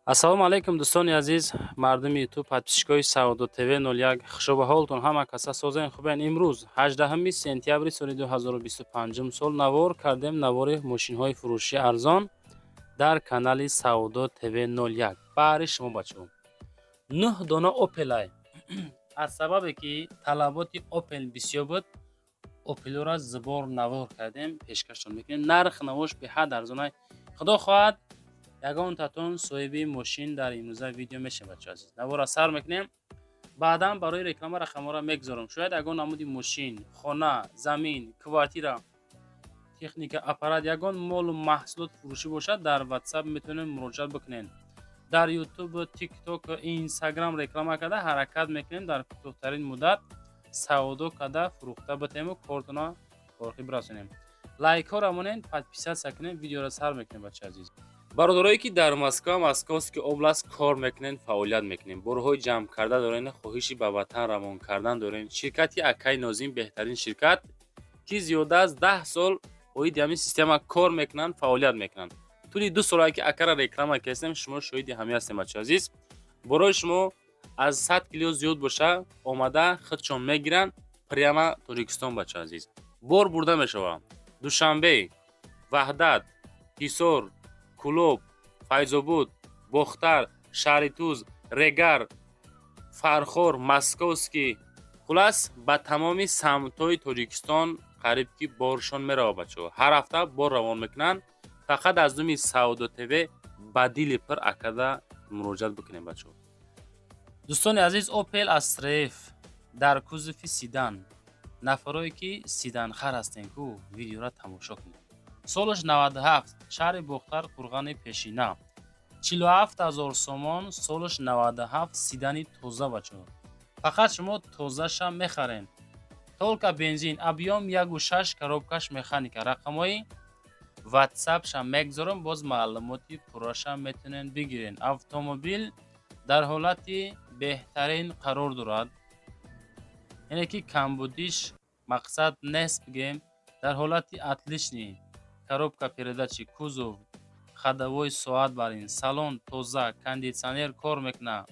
Ассалому алайкум, дӯстони азиз, мардуми Ютуб, подписчикои Савдо ТВ 01. Хушоба ҳолтон, ҳама каса созен, хубен. Имрӯз 18 сентябри соли 2025 сол навор кардем, навори мошинҳои фурӯши арзон дар канали Савдо ТВ 01 баҳри шумо, бачаҳо. Нӯҳ дона Опелай. Аз сабабе ки талаботи Опел бисёр буд, Опелора зибор навор кардем, пешкаштон мекунем. Нарх навош беҳад арзонай. Худо хоҳад, ягонтатон соҳиби мошин дар имрӯза видео мешавад, бачаҳо азиз. Навора сар мекунем, баъдан барои реклама рақамҳоро мегузорам. Шояд ягон намуди мошин, хона, замин, квартира, техника, аппарат, ягон молу маҳсулот фурӯшӣ бошад, дар WhatsApp метавонед муроҷиат бикунед. Дар YouTube, TikTok, Instagram реклама карда ҳаракат мекунем, дар кӯтоҳтарин муддат савдо карда фурӯхта битему кортона корхӣ бирасонем. Лайкҳоро монед, подписаться кунед, видеоро сар мекунем, бачаҳо азиз. Бародарое ки дар Москва, Московский область кор мекунед, фаъолият мекунед, борҳои ҷамъ карда доред, хоҳиши ба ватан равон кардан доред, ширкати Акаи Нозим беҳтарин ширкат, ки зиёда аз 10 сол оиди ҳамин система кор мекунанд, фаъолият мекунанд. Тӯли 2 солае ки акара реклама кардем, шумо шоҳиди ҳамин ҳастем, бачаҳо азиз. Борои шумо аз 100 кило зиёд боша, омада худшон мегиранд прямо Тоҷикистон, бачаҳо азиз. Бор бурда мешавад Душанбе, Ваҳдат, Ҳисор, Кӯлоб, Файзобод, Бохтар, Шаҳритуз, Регар, Фархор, Московский, хулас, ба тамоми самтҳои Тоҷикистон қариб ки боршон меравад, бачаҳо. Ҳар ҳафта бор равон мекунанд. Фақат аз номи Савдо ТВ ба дили пир акада муроҷиат бикунем, бачаҳо. Дӯстони азиз, Опел Астра Ф дар кузови седан. Нафарое ки седанхар ҳастем ку, видеоро тамошо кунед. Солаш 97, шаҳри Бохтар, Қурғани Пешина, 47 000 сомон. Солаш 97, седани тоза, бачаҳо. Фақат шумо тозаша мехарем. Только бензин, объём 1,6, коробкаш механика. Рақамҳои ватсапша мегзорам, боз маълумоти пурраша метавонед бигиред. Автомобил дар ҳолати беҳтарин қарор дорад, яъне ки камбудиш мақсад нест, бигем, дар ҳолати отличный. Коробка передачи, кузов, ходовой соат барин, салон тоза, кондитсионер кор мекунад.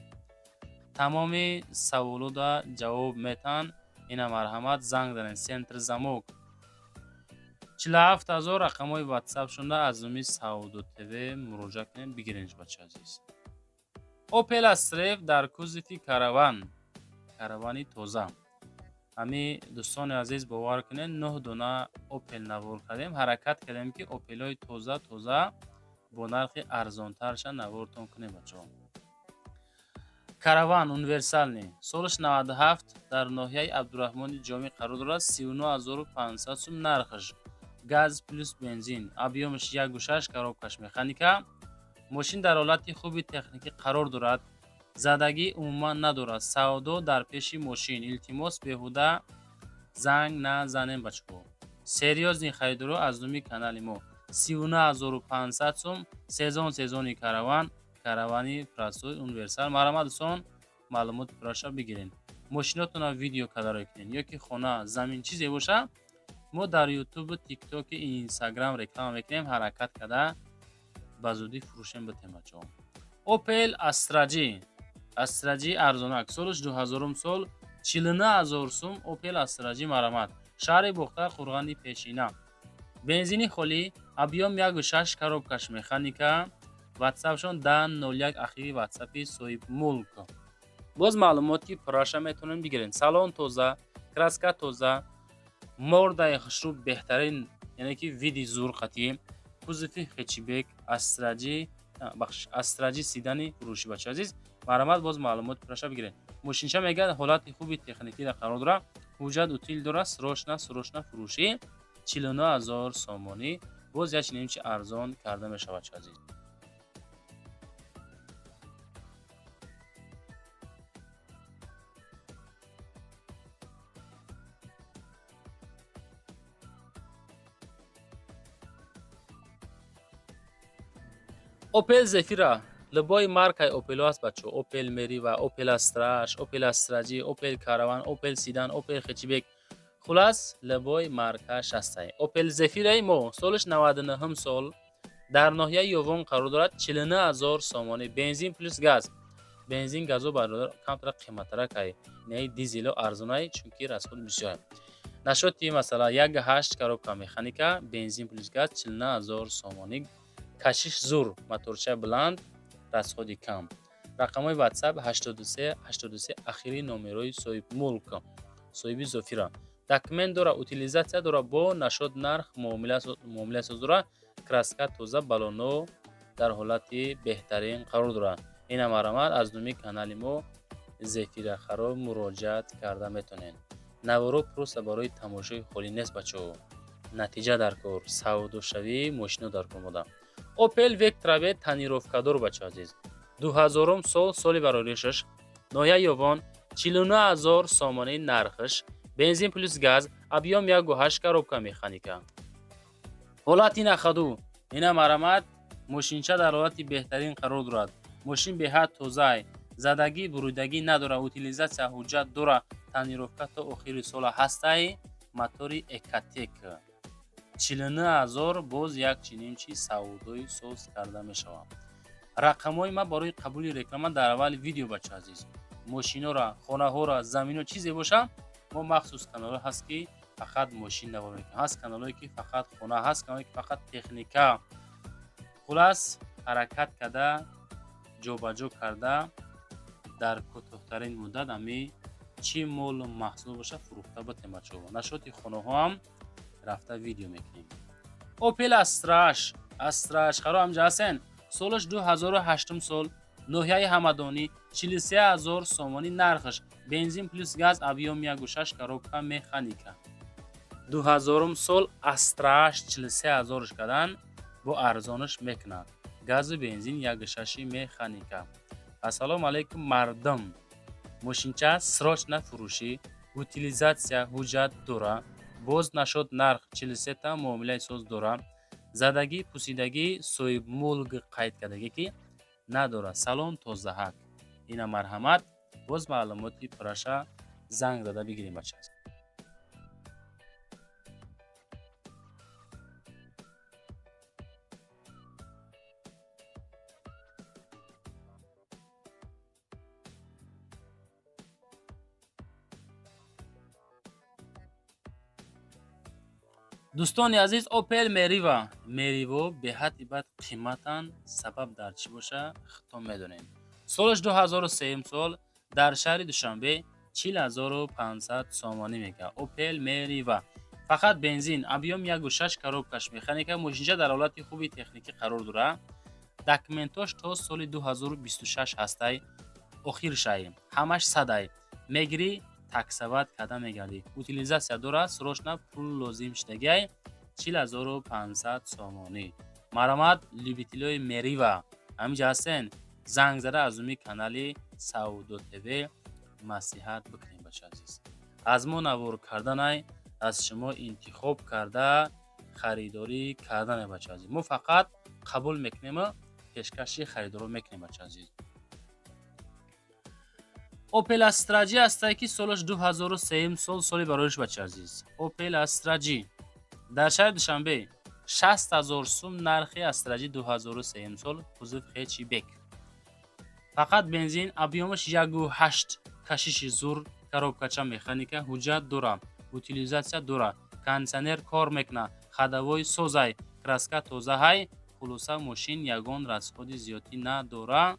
Тамоми саволода ҷавоб метаҳанд. Ина, марҳамат, занг занед. Центр замок, 47 000. Рақамҳои ватсапшонда аз номи Савдо ТВ муроҷиат кунед, бигиренш, бача азиз. Опел Астра Ф дар кузови караван, каравани тоза. Ҳами дӯстони азиз, бовар кунед, нӯҳ дона Опел навор кардем, ҳаракат кардем, ки Опелҳои тоза тоза бо нархи арзонтарша навортон кунем, бачаҳо. Караван универсальный, солаш 97, дар ноҳияи Абдураҳмони Ҷомӣ қарор дорад. 39 500 сум нархаш, газ плюс бензин, объёмаш 1,6, коробкаш механика. Мошин дар ҳолати хуби техникӣ қарор дорад, задагӣ умуман надорад. Савдо дар пеши мошин. Илтимос, беҳуда занг назанем, бачаҳо. Серьёзный харидоро аз номи канали мо 39 500 сум. Сезон, сезони караван, каравани простой, универсал. Марҳамат, дӯстон, маълумоти пурраша бигиред. Мошинотонро видео кардаро кунед ё ки хона, замин, чизе боша, мо дар Ютубу, Тиктоки, Инстаграм реклама мекунем, ҳаракат карда ба зудӣ фурӯшем битем, бачаҳо. Опел Астра Ҷи, Астра Ҷи арзонак, солаш 2000 сол, 49 000 сум. Опел Астра Ҷи, марҳамат, шаҳри Бохтар, Қурғани Пешина, бензини холӣ, объём 1,6, коробкаш механика. Ватсапшон 10 01, ахири ватсапи соҳибмулк. Боз маълумоти пурраша метавонем бигирем. Салон тоза, краска тоза, мордаи хушрӯ, беҳтарин, яъне ки види зур қатӣ, кузови хэтчбек, Астра Ҷи, бахшиш, Астра Ҷи седани фурӯшӣ, бача азиз. Марҳамат, боз маълумоти пурраша бигиред. Мошинча мегӯяд, ҳолати хуби техникиро қарор дорад, ҳуҷҷат утил дорад. Срочно, срочно фурӯшӣ, 49 000 сомонӣ. Боз як чинимчи арзон карда мешавад, бача азиз. Опел Зефира, любой маркаи Опело аст, бачаҳо. Опел Мерива, Опел Астраш, Опел Астра Ҷи, Опел Караван, Опел седан, Опел хэтчбек, хулас, любой маркаш ҳастай. Опел Зефираи мо солаш 99 сол, Дар ноҳияи Ёвон қарор дорад, 49 000 сомонӣ, бензин плюс газ. Бензин газо бародар камтара қиматтарак ай. Не дизело арзонай, чунки расход бисёр. Нашоти масала 1.8 коробка механика, бензин плюс газ 49 000 сомонӣ. Кашиш зур, моторча баланд, расходи кам. Рақамҳои WhatsApp 83 83 ахири номерои соҳибмулк, соҳиби Зофира. Документ дора, утилизатсия дора, бо нашод нарх муомила соз дора, краска тоза, баллоно дар ҳолати беҳтарин қарор дорад. Ина марҳамат, аз номи канали мо Зефира харо муроҷиат карда метавонед. Наворо просто барои тамошои холӣ нест, бачаҳо. Натиҷа дар кор, савдошавии мошино дар кор мода. Opel Vectra B тонировкадор, бачаҳо азиз. 2000 сол, соли бароришаш, ноҳияи Ёвон, 49 000 сомонӣ нархш, бензин плюс газ, объем 1.8, коробка механика. Ҳолати на ходу. Ина марҳамат, мошинча дар ҳолати беҳтарин қарор дорад. Мошин беҳад тозаай, задагӣ буридагӣ надорад, утилизатсия ҳуҷҷат дорад, тонировка то охири сола ҳастай, мотори Экотек. 49 000 боз як чинимчи савдои соз карда мешавад. Рақамҳои ман барои қабули реклама дар аввали видео, бача азиз. Мошинора, хонаҳора, замино чизе боша, мо махсус каналҳо ҳаст ки фақат мошин навор мекунем. Ҳаст каналҳое ки фақат хона, ҳаст каналҳое ки фақат техника. Хулас, ҳаракат карда, ҷобаҷо карда, дар кӯтоҳтарин муддат ами чӣ молу маҳсул боша фурӯхта батем, бачаҳо. Нашоти хонаҳо ҳам рафта видео мекунем. Opel Astra H, Astra H харо ҳамҷа ҳастен. Солаш 2008 сол, ноҳияи Ҳамадонӣ, 43 000 сомонӣ нархаш, бензин плюс газ, объем 1.6, коробка механика. 2000 сол Astra H 43 000 кардан, бо арзонаш мекунад. Газу бензин 1.6 механика. Ассалому алайкум, мардум. Мошинча срочно фурӯшӣ, утилизатсия ҳуҷҷат дора, боз нашод нарх 43 та муомилаи соз дора, задагӣ пусидагӣ соҳибмулк қайд кардагӣ ки надорад. Салон тозаҳак. Ина марҳамат, боз маълумоти пурраша занг зада бигирем, бача. Дӯстони азиз, Opel Meriva. Meriva беҳадди бад қиматанд, сабаб дар чӣ боша, худтон медонед. Солаш 2003 сол, дар шаҳри Душанбе 40 500 сомонӣ мекард. Opel Meriva. Фақат бензин, объем 1.6, коробкаш механика, мошинча дар ҳолати хуби техникӣ қарор дорад. Документош то соли 2026 ҳастай, охиршай, ҳамаш садай. Мегирӣ, таксовать карда мегардӣ. Утилизатсия дорад, срочно пул лозим шудагиай, 40 500 сомонӣ. Марҳамат, любителои Мерива ҳаминҷа ҳастен, занг зада аз уми канали Савдо ТВ маслиҳат бикунем, бача азиз. Аз мо навор карданай, аз шумо интихоб карда харидорӣ карданай, бача азиз. Мо фақат қабул мекунему пешкаши харидоро мекунем, бача азиз. Opel Astra G ҳастае ки солаш 2003 сол, соли бароиш, бача азиз. Opel Astra G дар шаҳри Душанбе 60 000 сум нархи Astra G 2003 сол, кузов хэтчбек. Фақат бензин, объемаш 1.8, кашиши зур, коробкача механика, ҳуҷҷат дора, утилизатсия дора, кондитсионер кор мекунад, ходовой созай, краска тозаҳай, хулоса мошин ягон расходи зиёдӣ надора.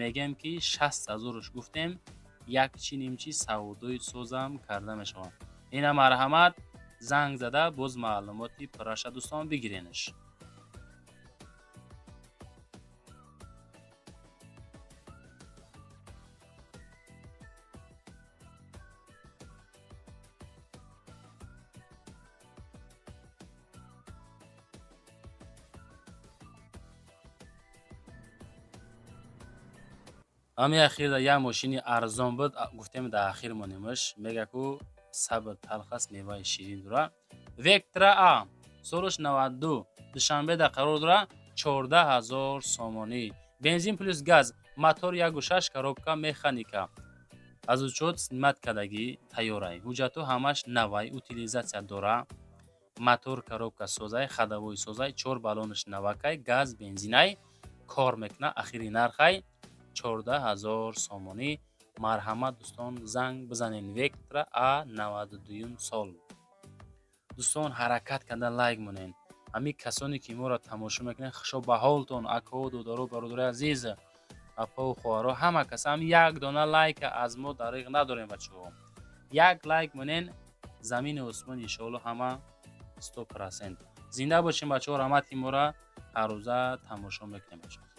Мегӯем ки 60 000-ш гуфтем, як чи нимчи савдои созам карда мешавад. Ина марҳамат, занг зада боз маълумоти пурраша дӯстон бигиренаш. Ҳамин ахирда як мошини арзон буд, гуфтем дар ахир монемаш. Мега ку сабр талх аст, меваи ширин дора. Вектра А солаш 92, Душанбеда қарор дора, 14 000 сомонӣ. Бензин плюс газ, мотор 1.6, коробка механика. Аз учёт снимать кардагӣ тайёрай. Ҳуҷҷатҳо ҳамаш навай, утилизатсия дора. Мотор, коробка созай, ходовой созай, чор баллонаш навакай, газ, бензинай, кор мекуна. Ахири нархай 14 000 сомонӣ. Марҳамат, дӯстон, занг бизанед. Вектра А, 92-юм сол. Дӯстон, ҳаракат карда лайк монед. Ҳамин касоне ки моро тамошо мекунед, хушо ба ҳолтон, акоу, додару, бародари азиз, апау, хоҳаро, ҳама кас ҳам як дона лайка аз мо дариғ надорем. Бачаҳо, як лайк монен, замини осмон иншоалло ҳама 100%. Зинда бошем, бачаҳо, раҳмат, ки моро ҳаррӯза тамошо мекунем, бачаҳо.